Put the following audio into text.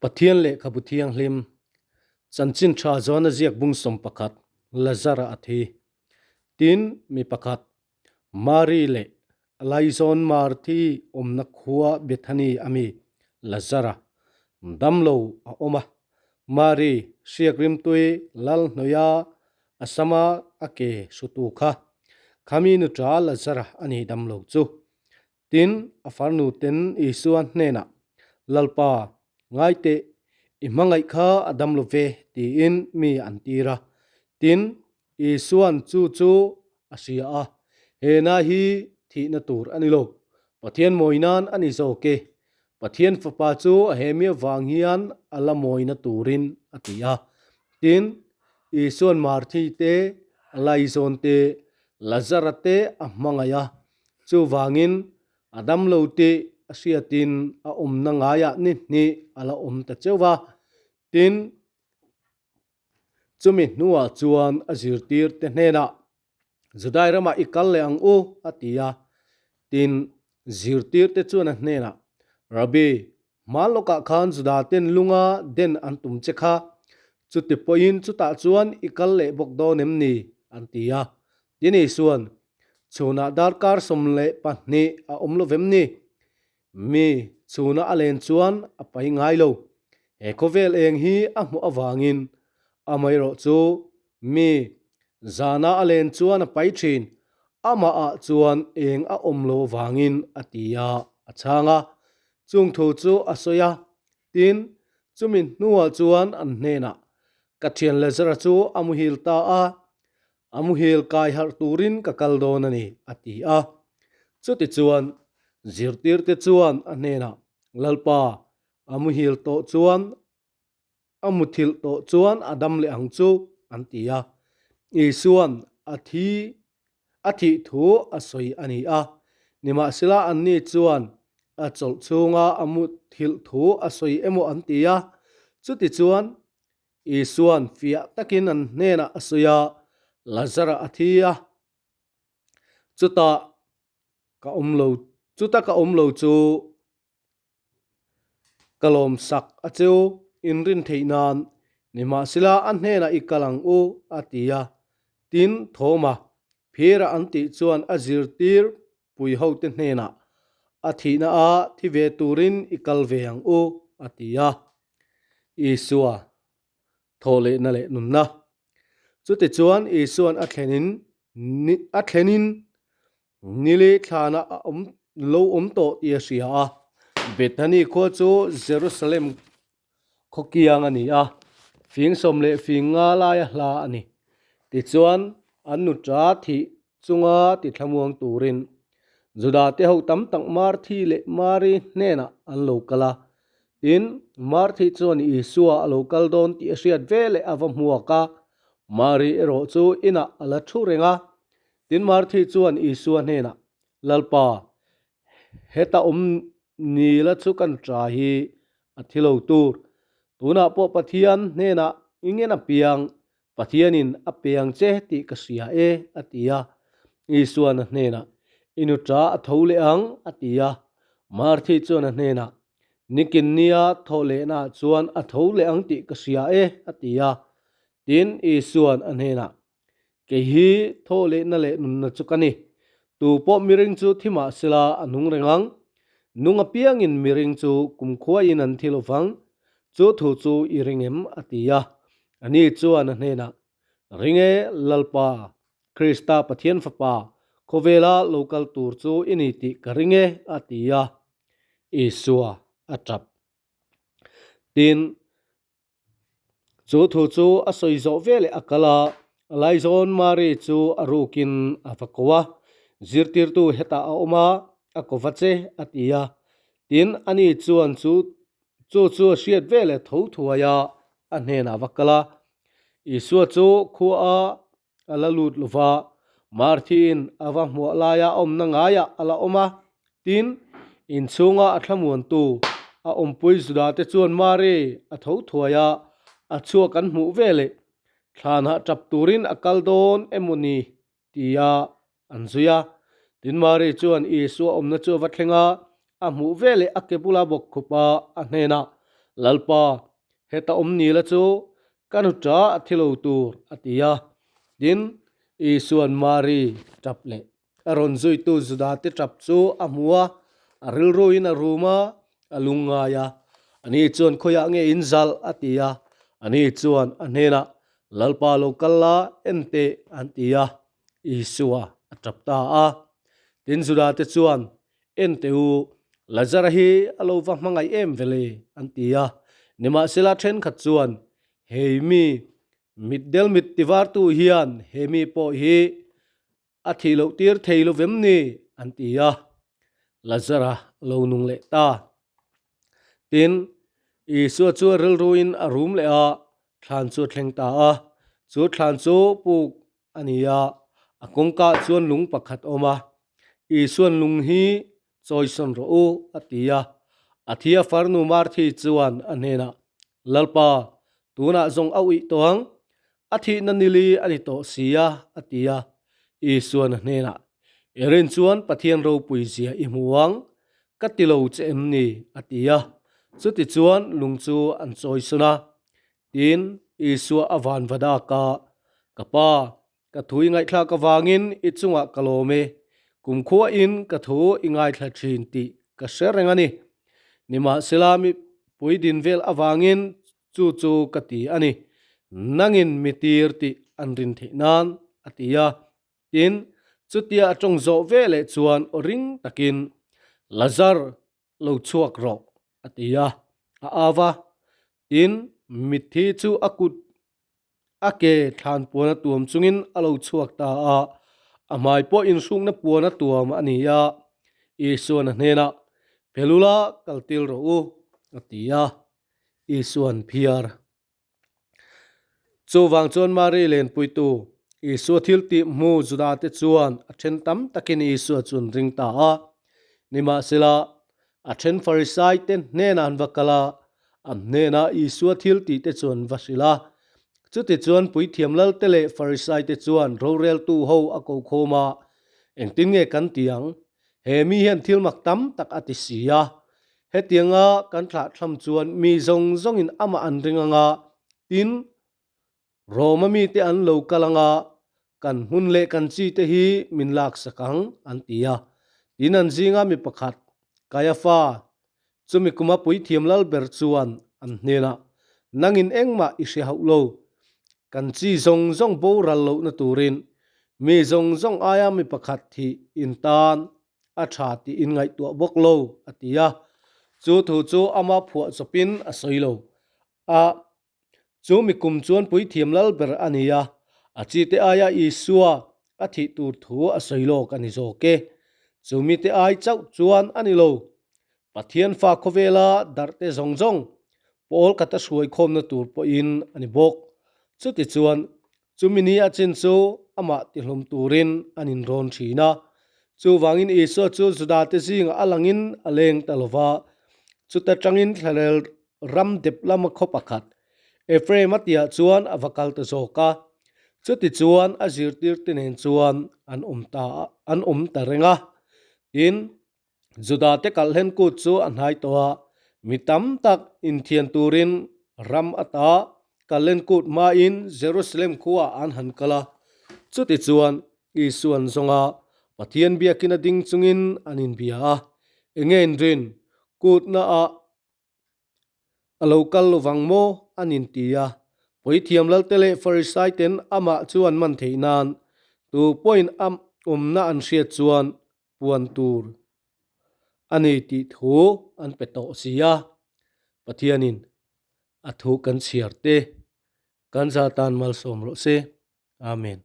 Pathian Lehkhabu Thianghlim, Chanchin Tha Zawna ziak bung 11, Lazara a thi. Tin, mi pakhat, Mari leh Laizawn Marthi awmna khua Bethany a mi Lazara damlo a awm a. Mari hriak rimtui lal hnawih a a sama a ke hrutu kha, khami nuṭa Lazara a ni damlo chu. Tin, a farnu ten Isua hnenah, Lalpa, ngai teh, i hmangaih kha a dam lo ve, tiin mi an tir a. Tin, Isua'n chu chu a hria a, He na hi thihna tur a ni lo, Pathian mawi nan a ni zawk e. Pathian Fapa chu he mi avang hian a la mawina turin a ti a. Tin, Isua'n Marthi te, Laizawn te, Lazara te a hmangaih a, Chuvangin, a damlo tih a hriatin a awmna ngaiah ni hnih a la awm ta cheuh va. Tin, chumi hnuah chuan a zirtirte hnenah, Judai ramah i kal leh ang u, a ti a. Tin, zirtirte chuan a hnenah, Rabbi, Hma lawkah khan Juda ten lunga den an tum che kha, chuti pawhin chutah chuan i kal leh bawk dawn em ni? an ti a. Tin Isua'n, Chhunah darkar 12 a awm lo vem ni? Mi chhuna a len chuan a pai ngai lo. He khawvel eng hi a hmuh avangin amaherawh chu mi zana a len chuan a pai thin, amahah chuan eng a awm lo avangin a ti a, a chhang a. Chung thu chu a sawi a, tin, chumi hnuah chuan an hnenah, Ka thian Lazara chu a muhil ta a, a muhil kai harh turin ka kal dawn a ni, a ti a. Chutichuan, zirtirte chuan a hnenah, Lalpa, a muhil tawh chuan A muthilh tawh chuan a dam leh ang chu, an ti a. Isua'n a thi a thih thu a sawi a ni a. Nimahsela anni chuan a chawlh chhunga a muthilh thu a sawi emaw an ti a. Chutichuan, Isua'n fiah takin an hnenah a sawi a, Lazara a thi a. Chutah ka awm lo, chuta ka awm lo chu Ka lawmsak a cheu inrin theih nan nimahsela a hnenah i kal ang u, a ti a. Tin, Thawma, Phira an tih chuan a zirtir pui hote hnenah a thihna a thi ve turin i kal ve ang u, a ti a. Isua thawhlehna leh nunna. Chutichuan Isua'n a thlenin a thlenin Nili thlana a awm lo awm tawh tih a hria a. Bethany khua chu Jerusalem khaw kiang a ni a, fing 15 laia hla a ni. Tichuan, an nuṭa thih chunga tithlamuang turin Juda te ho tam tak Marthi leh Mari hnenah an lo kal a. Tin, Marthi chuan Isua a lo kal dawn tih a hriat veleh a va hmuak a, Mari erawh chu inah a la thu reng a. Tin, Marthi chuan Isua hnenah, Lalpa, heta awm nila chu kan ṭa hi a thi lo tur. Tunah pawh Pathian hnenah i ngen apiang, Pathianin a pe ang che tih ka hria e, a ti a. Isua'n a hnenah, I nu ṭa a tho leh ang, a ti a. Marthi chuan a hnenah, Nikin nia thawh lehnaah chuan a tho leh ang tih ka hria e, a ti a. Tin, Isua'n a hnenah, Kei hi thaw lehna leh nunna chu ka ni. Tu pawh miring chu thi mah sela a nung reng ang. Nung apiangin miring chu kumkhuaiin an thi lo vang. Chu thu chu i ring em? a ti a. Ani chuan a hnenah, Ring e, Lalpa, Krista Pathian Fapa, khawvela lo kal tur chu i ni tih ka ring e, a ti a. Isua a tap. Tin, Chu thu chu a sawi zawh veleh a kal a, Laizawn Mari chu a rukin a va ko a, Zirtirtu hetah a awm a, a ko va che, a ti a. Tin, ani chuan chu chu chu a hriat veleh tho thuai a, a hnenah a va kal a. Isua chu khua a a la lut lo va, Marthiin a va hmuah laia a awmna ngaiah a la awm a. Tin, inchhunga a thlamuantu a awmpui Judate chuan Mari a tho thuai a, a chhuak an hmuh veleh thlanah tap turin a kal dawn emaw ni tia an zui a. Tin, Mari chuan Isua awmna chu a va thleng a, a hmuh veleh a ke bula bawk khup a, a hnenah, Lalpa, heta awm ni la chu ka nu ṭa a thi lo tur, a ti a. Tin, Isua'n Mari ṭap leh a rawn zuitu Judate ṭap chu a hmu a, a rilruin a rum a, a lungngai a. Ani chuan, Khawiah nge in zalh? a ti a. Ani chuan a hnenah, Lalpa lo kal la, en teh, an ti a. Isua a ṭap ta a. Tin, Judate chuan, En teh u, Lazara hi a lo va hmangaih em vele, an ti a. Nimahsela ṭhenkhat chuan, Hei mi, mitdel mit tivartu hian he mi pawh hi a thih loh tir thei lo vem ni? an ti a. Lazara a lo nung leh ta. Tin, Isua chu a rilruin a rum leh a, thlan chu a thleng ta a. Chu thlan chu puk a ni a, a kawngkaah chuan lung pakhat a awm a, Isua'n lung hi chawisawn rawh u, a ti a. A thia farnu Marthi chuan a hnenah, Lalpa, tunah zawng a uih tawh ang, a thihna nili a ni tawh si a, a ti a. Isua'n a hnenah, I rin chuan Pathian ropui zia i hmu ang, ka ti lo che em ni? a ti a. Chutichuan lung chu an chawisawn a, Tin, Isua a van va dak a, Ka Pa, ka thu i ngaihthlak avangin i chungah ka lawm e, kumkhuain ka thu i ngaithla thin tih ka hre reng a ni. Nimahsela mipui din vel avangin chu chu ka ti a ni, nangin mi tir tih an rin theih nan, a ti a. Tin, chutia a tawng zawh veleh chuan aw ring takin, Lazar, lo chhuak rawh, a ti a, a au a. Tin, mitthi chu a kut a ke thlan puan a tuam chungin a lo chhuak ta a, a hmai pawh inhrukna puan a tuam a ni a. Isua'n a hnenah, Phelula kaltil rawh u, a ti a. Isua'n phiar. Chuvang chuan Mari lenpuitu Isua thil tih hmu Judate chuan a then tam takin Isua chu an ring ta a. Nimahsela, a then Farisaite hnenah an va kal a, an hnenah Isua thil tihte chu an va hrilh a. Chutichuan Puithiam Lalte leh Farisaite chuan roreltu ho a ko khawm a, Engtin nge kan ti ang? He mi hian thil mak tam tak a ti si a, hetianga kan thlah thlam chuan mi zawng zawngin amah an ring ang a, tin, Roma mite an lo kal ang a, kan hmun leh kan chi te hi min laksak ang, an ti a. Tin, an zinga mi pakhat, Kaiafa, chumi kuma puithiam lal ber chuan an hnenah, Nangin engmah i hre hauh lo, kan chi zawng zawng boral lohna turin mi zawng zawng aia mi pakhat hi in tan a tha tih in ngaihtuah bawk lo, a ti a. Chu thu chu ama phuah chawpin a sawi lo a. Chu mi kum chuan puithiam lal ber a ni a, a chite aia Isua a thih tur thu a sawi lawk a ni zawk e. Chu mite ai chauh chuan a ni lo. Pathian fa khawvela darhte zawng zawng pawl khat a hruai khawmna tur pawhin a ni bawk. Chutichuan, chumi ni a chin chu amah tihlum turin an inrawn thin a. Chuvangin Isua chu Judate zingah a langin a leng ta lo va, chuta tangin thlarel ram dep lama khaw pakhat Ephraim a tihah chuan a va kal ta zawk a. Chutichuan a zirtirte nen chuan an awm ta an awm ta reng a. Tin, Judate kalhlen kut chu a hnai tawh a, mi tam tak inthian turin ram ata kalhlen kut hmain Jerusalem khuaah an han kal a. Chutichuan Isuan zawnga Pathian biakin a ding chungin an inbia a, Enge inrin kutnaah A lo kal lovang maw? an inti a. Puithiam Lalte leh Farisaiten amah chu an man theih nan tu pawhin a awmna an hriat chuan puan tur a ni tih thu an pe tawh si a. Pathianin a thu kan chhiar te kan za tan malsawm rawh se. Amen.